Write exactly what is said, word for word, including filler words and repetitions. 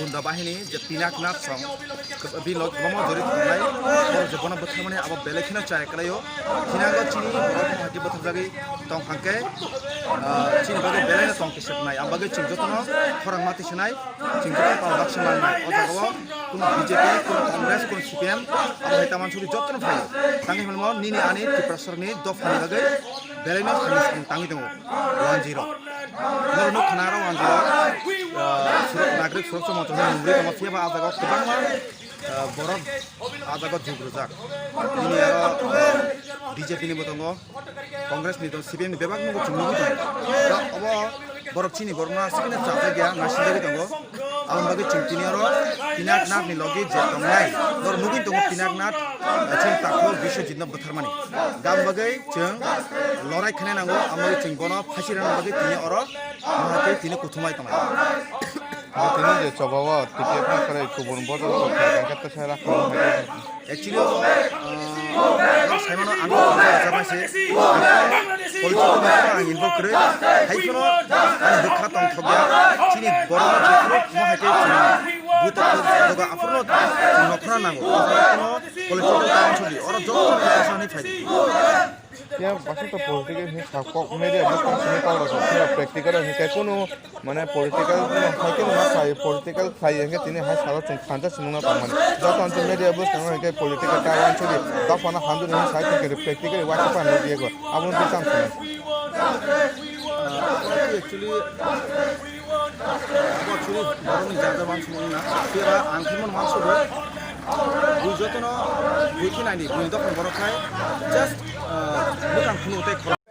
Gunda bahini je Pinaknath song, bini log bomo jori tongnai, borok je bono bwtharmani abo belai kheno chaya kwlaio. Thinango chini borok bomo hai khe bwtharjagwi tong hangkhe, ah, chini bagwi belai no tong kisipnai. Ang bagwi chwng jotono khorang mati swnai, chwng jotono pal baksa nangnai. O jaga o kuno B J P, kuno Congress, kuno C P M, abo hai taman suri jotono phaio. Tangwi hwnmo nini ani Tiprasarni dophani bagwi belai no sani sani tangwi tongo. One zero. Norok nuk khna aro one zero. Ah, surok, nagrik surok chwng mochong mungri tongma phiya ba ah jaga o kwbangma, ah, borok ah jaga o jug rwjak. Bini aro, ah, B J P ni bo tongo, Congress ni tongo, C P M ni bebak nungwi chwng nugwi tongo. Da obo borok chini borok no aswk no chajak ya, naising jagwi tongo. Aboni bagwi chwng tini oro Pinaknath ni logi je tongnai, norok nugwi tongo Pinaknath, ah, chini takhuk Biswajit no bwtharmani. Gam bagwi chwng lorai khainai nango, amo chwng bono phaisi rwna bagwi tini oro, moha tei tini kuthumai tongo. Tini je choba o T P F ni kwrwi kubun bodol kok kha, hwnkhe tesa rakha. Actually, o, ah, saimano ang rajabmai se, political ang involve kwrwi, hai phano ani bwkha tongthokya, chini borokno jephuru thuma hai khe chini bwtwi doga aphuru no chwng nokhorna nango, political town sodi, oro joto no asani phai. Ya, bwswk to political hinwi sa kok, media bwskang simi kok rok khe practical hinwi khe kunu, mane, political no hai khe ma sai, political khlai hinkhe tini hai salo chwng thansa se nungna tongmani. Joto ang media bwskang no hinkhe political ta wansugwi dophano hamjani hinwi sai tongkhe practical waisa phan nukliya kho. Abo no twi tamo sanai. Actually, actually, borokni jaga wansugwi wngna, phiya ang khe mano wansugo. Bui jotono bui khe naidi, bui dophani borok khai just, ah, bwkang phunuk tei khorang.